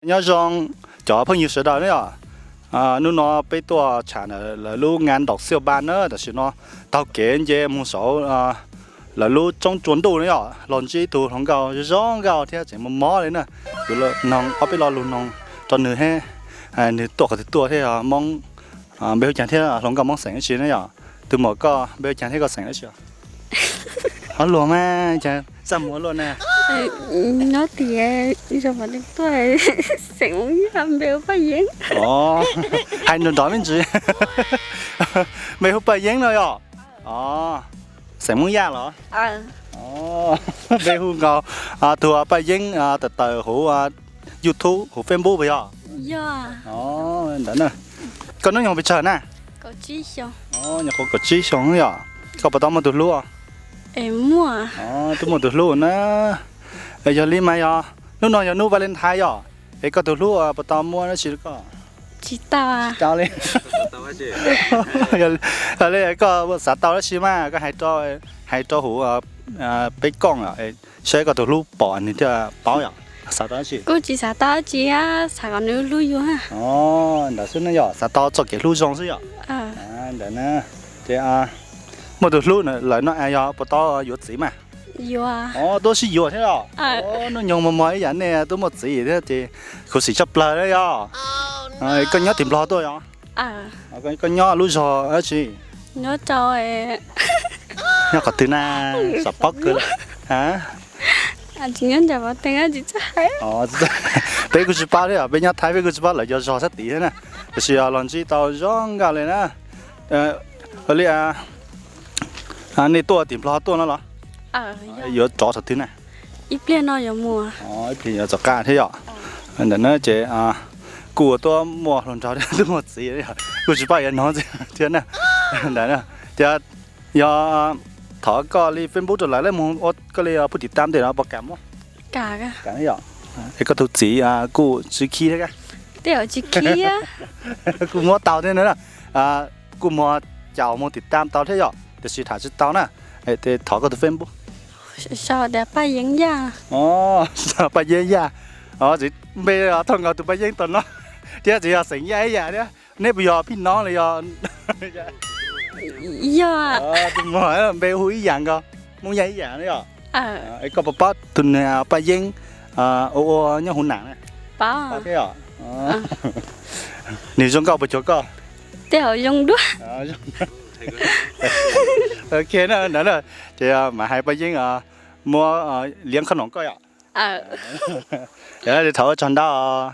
Nyob zoo cov phooj ywg sawv daws na yom. Hnub no peb tuaj tsham lawv lub ngan ntaum xiaj npa na, tam sim no taug kev nce mus saud lawv lub roob tsua ntuj na yom, los ntsib tus hluas nkauj zoo nkauj thiab tseem mob mob li na. Kuv noog ob peb lo lus noog rau nws thiab, nws tuaj qhov twg tuaj thiab, Hmoob npe hu caag thiab hluas nkauj Hmoob xeem dab tsi na yom. Tus muam koj npe hu caag thiab koj xeem dab tsi? Ob luag mas, cas txaj muag luaj na. Nyob tias tuaj xeem Hmoob Yaj, npe hu Paj Yeeb. Hais nrov nrov me ntsis. Npe hu Paj Yeeb no yom? Xeem Hmoob Yaj los? Npe hu nkaus tus Paj Yeeb tawm tawm huv YouTube huv Facebook puas yog? Ntawd na. Koj hnub nyoog pes tsawg na? Nyuam qhuav kaum tsib xyoo yom. Koj puas tau muaj tus hlub? Twb muaj tus hlub na. Yog li mas yog hnub no yog hnub Valentine yom, es koj tus hlub puas tau muab dab tsi rau koj? Tsis tau li. Yog li koj xav tau dab tsi mas koj hais rau huv peb koom, saib koj tus hlub pom nws thiaj paub yom. Xav tau dab tsi? Kuj tsis xav tau dab tsi, xav kom nws hlub yus. Ntawd xwb ne yom, xav tau txoj kev hlub zoo xwb yom. Ntawd na, ces muaj tus hlub lawm no es yog puas tau yuav txiv mas? Tuaj sib yuav thiab los? Hnub nyoog mos mos ib yam nej tuaj muaj txiv thiab ces khuv xim tshaj plaws na yom. Koj nyob tim Nplog tuaj yom? Koj nyob lub zog dab tsi? Nyob qhov twg na? Sav pob kawg. Peb kuj tsis paub thiab, peb nyob Thaib peb kuj tsis paub lawv cov zog sab tid thiab na. Tiam sis los ntsib tau zoo nkauj li na. Ua li, nej tuaj tim Nplog tuaj no los? Yuav rov thaum twg na? Ib pliag yuav txom qab thiab yom. Ntawm no ces kuj ua tuab muaj hluas nraug thiab tuaj muaj txiv, kuj tsis paub yuav noog thiab na. Ntawm no ces yog thov koj li Facebook rau lawv, lawv mus ua koj li phub tim tam ntej no puas kam muab? Es koj tus txiv kuj tsis khib thiab, kuj muab tau thiab na. Kuj muag caum mus tim tam tau thiab yom, tiam sis tham tsis tau na. Thov koj tus Facebook. Paj Yeeb Yaj. Paj Yeeb Yaj. Npe thooj nkaus tus Paj Yeeb tau no thiab, tsis yog xeem Yaj ib yam thiab. Neb puas yog phij noob li yog? Yog. Tus muag npe hu ib yam nkaus, Hmoob Yaj ib yam na yom. Es koj puas paub tus niag Paj Yeeb ua ua nyob Huv Nam na? Paub thiab yom. Nws zoo nkauj puas cuag koj? Tej zaum zoo dua. Ok na, ntawd na, ces mam hais Paj Yeeb muab liab qhob noom koj yom. Thov ua tsaug ntau.